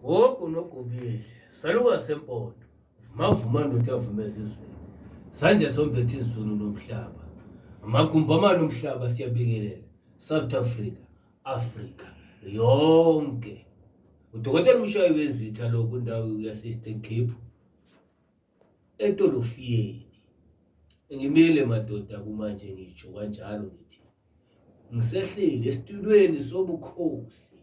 Gogo nogobile, saluka sempondo, vuma vuma ndoda yavuma ezizweni. Sandla sombethe izulu nomhlaba. Amagumbi amane omhlaba siyabingelela. South Africa, Africa yonke. Udokotela umshayi wezitha lo kundawo yase-Eastern Cape etolofiyeni. Ngimile madoda kumanje ngisho kanjalo ngithi ngisehleli esitulweni sobukhosi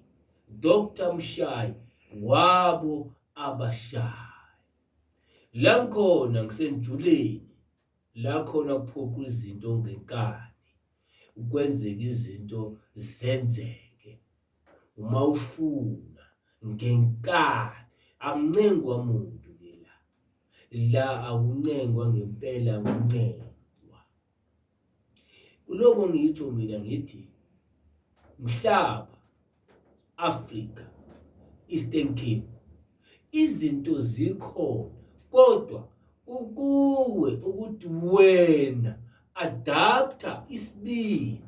Dr Mshayi wabo abashayi. La ngikhona ngisenjuleni la khona kuphoqa izinto ngenkani kwenzeka izinto zenzeke uma ufuna ngenkani akuncengwa muntu ke la la akuncengwa ngempela kuncengwa Kuloko ngitsho mina ngithi mhlaba Africa Eastern Cape izinto zikhona kodwa kukuwe ukuthi wena adapta isibindi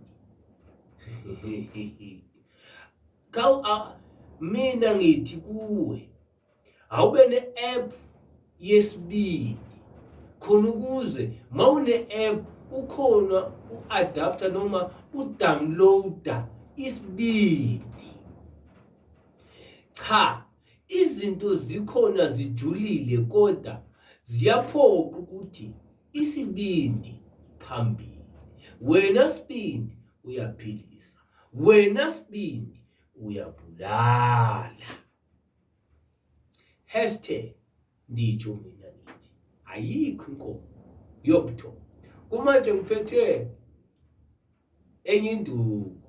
mina ngithi kuwe Awube ne-app yesibili khona ukuze mawune-app ukhona u-adapter noma udownloada isibindi. Cha, izinto zikhona zijulile kodwa ziyaphoqa ukuthi isibindi phambili. Wena sibindi uyaphilisa, wena sibindi uyabulala. Hashtag nditsho mina ngithi ayikho inkomo yobuthongo. Kumanje ngiphethe enye induku.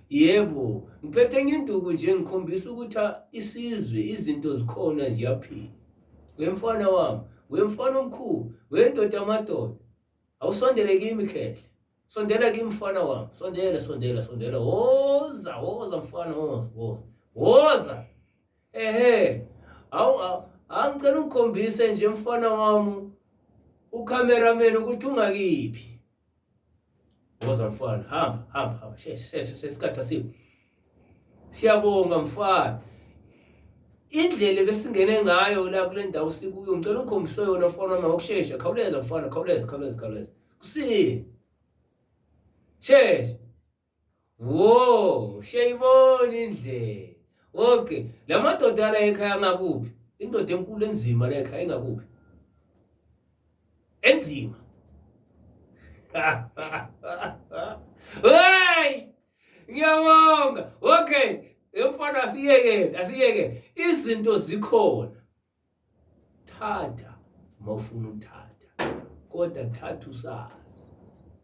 Yebo, ngiphethe enye induku nje ngikhombisa ukuthi isizwe izinto zikhona ziyaphila. Wemfana wami, wemfana omkhulu, wendoda amadoda. Awusondele kimi khehle. Sondela kimi mfana wami. Sondela, sondela, sondela. Woza, woza mfana, woza, woza. Woza. Ehe. Awu angicela ungikhombise nje mfana wami ucameraman ukuthi ungakiphi. Woza mfana, hamba, hamba, hamba. Sheshe, sheshe, sheshe isikhathi asikho. Siyabonga mfana. Indlela ebesingene ngayo la kule ndawo sikuyo ngicela ungikhombise yona mfana wami ngokushesha. Khawuleza mfana, khawuleza, khawuleza, khawuleza. Kusiye. Shesha. Wo, sheyibona indlela. Okay, la madoda la ekhaya ngakuphi? Indoda enkulu enzima la ekhaya ingakuphi? Enzima. Hey! Ngiyabonga. Okay, mfana asiyekele, asiyekele. Izinto zikhona. Thatha uma ufuna ukuthatha, kodwa thatha usazi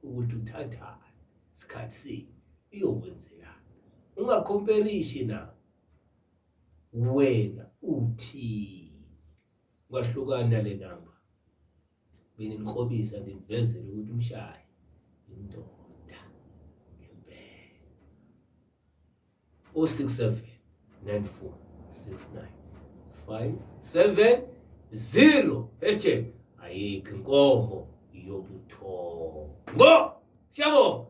ukuthi uthathani, sikhathi sini, iyokwenzelani. Ungakhomperishe na wena uthini. Ungahlukani nale namba. Benginikrobisa ndinivezele ukuthi umshayi indoda ngempela. 067 94 69 5 7 0 hashtag ayikho inkomo yobuthongo. Siyabonga.